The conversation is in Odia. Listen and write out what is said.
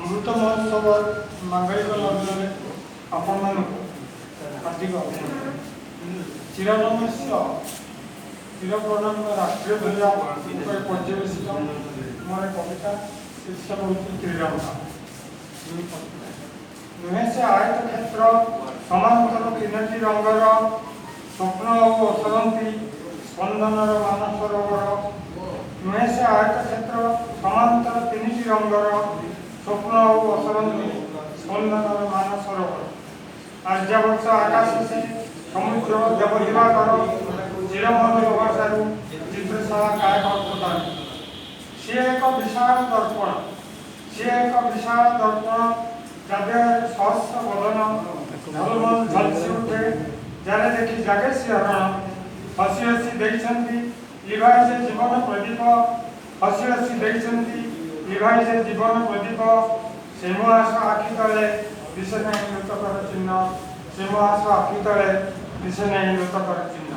ଅମୃତ ମହୋତ୍ସବ ମାଙ୍ଗଳିକ ଲଗ୍ନରେ ଆପଣମାନଙ୍କୁ ହାର୍ଦ୍ଦିକ ଅଭିନନ୍ଦନ। ଚିରନମସ୍ୟ ଚିରପ୍ରଣମ୍ୟ ରାଷ୍ଟ୍ରୀୟ ଧ୍ୱଜା ଉପରେ ପର୍ଯ୍ୟବେସିତ ମୋର କବିତା, ଶୀର୍ଷକ ହେଉଛି ତ୍ରିରଙ୍ଗା। ନୁହେଁ ସେ ଆୟତ କ୍ଷେତ୍ର, ସମାନ୍ତର ତିନୋଟି ରଙ୍ଗର ସ୍ୱପ୍ନ ଓ ଅସରନ୍ତି ସ୍ପନ୍ଦନର ମାନସରୋବର। ନୁହେଁ ସେ ଆୟତ କ୍ଷେତ୍ର, ସମାନ୍ତର ତିନିଟି ରଙ୍ଗର ସ୍ୱପ୍ନ ଓ ଅସରନ୍ତି ସ୍ପନ୍ଦନର ମାନସରୋବର। ଆର୍ଯ୍ୟାବର୍ତ୍ତ ଆକାଶ ସେ ସମୁଦ୍ର ଦେବ ଦିବାକର, ଚିରମଧୁର ଭାଷାରୁ ଚିତ୍ରଶାଳା କାୟକଳ୍ପତାରୁ। ସିଏ ଏକ ବିଶାଳ ଦର୍ପଣ, ସିଏ ଏକ ବିଶାଳ ଦର୍ପଣ, ଯା ଦେହରେ ସହସ୍ର ବଦନ ଝଲମଲ ଝଲସି ଉଠେ, ଯାରେ ଦେଖି ଜାଗେ ଶିହରଣ। ହସି ହସି ଦେଇଛନ୍ତି ଲିଭାଇ ସେ ଜୀବନ ପ୍ରଦୀପ, ହସି ହସି ଦେଇଛନ୍ତି ଲିଭାଇ ସେ ଜୀବନ ପ୍ରଦୀପ। ସେ ମହାସ ଆଖି ତଳେ ଦିଶେ ନାହିଁ ମୃତକର ଚିହ୍ନ, ସେ ମହାସ ଆଖି ତଳେ ଦିଶେ ନାହିଁ ମୃତକର ଚିହ୍ନ।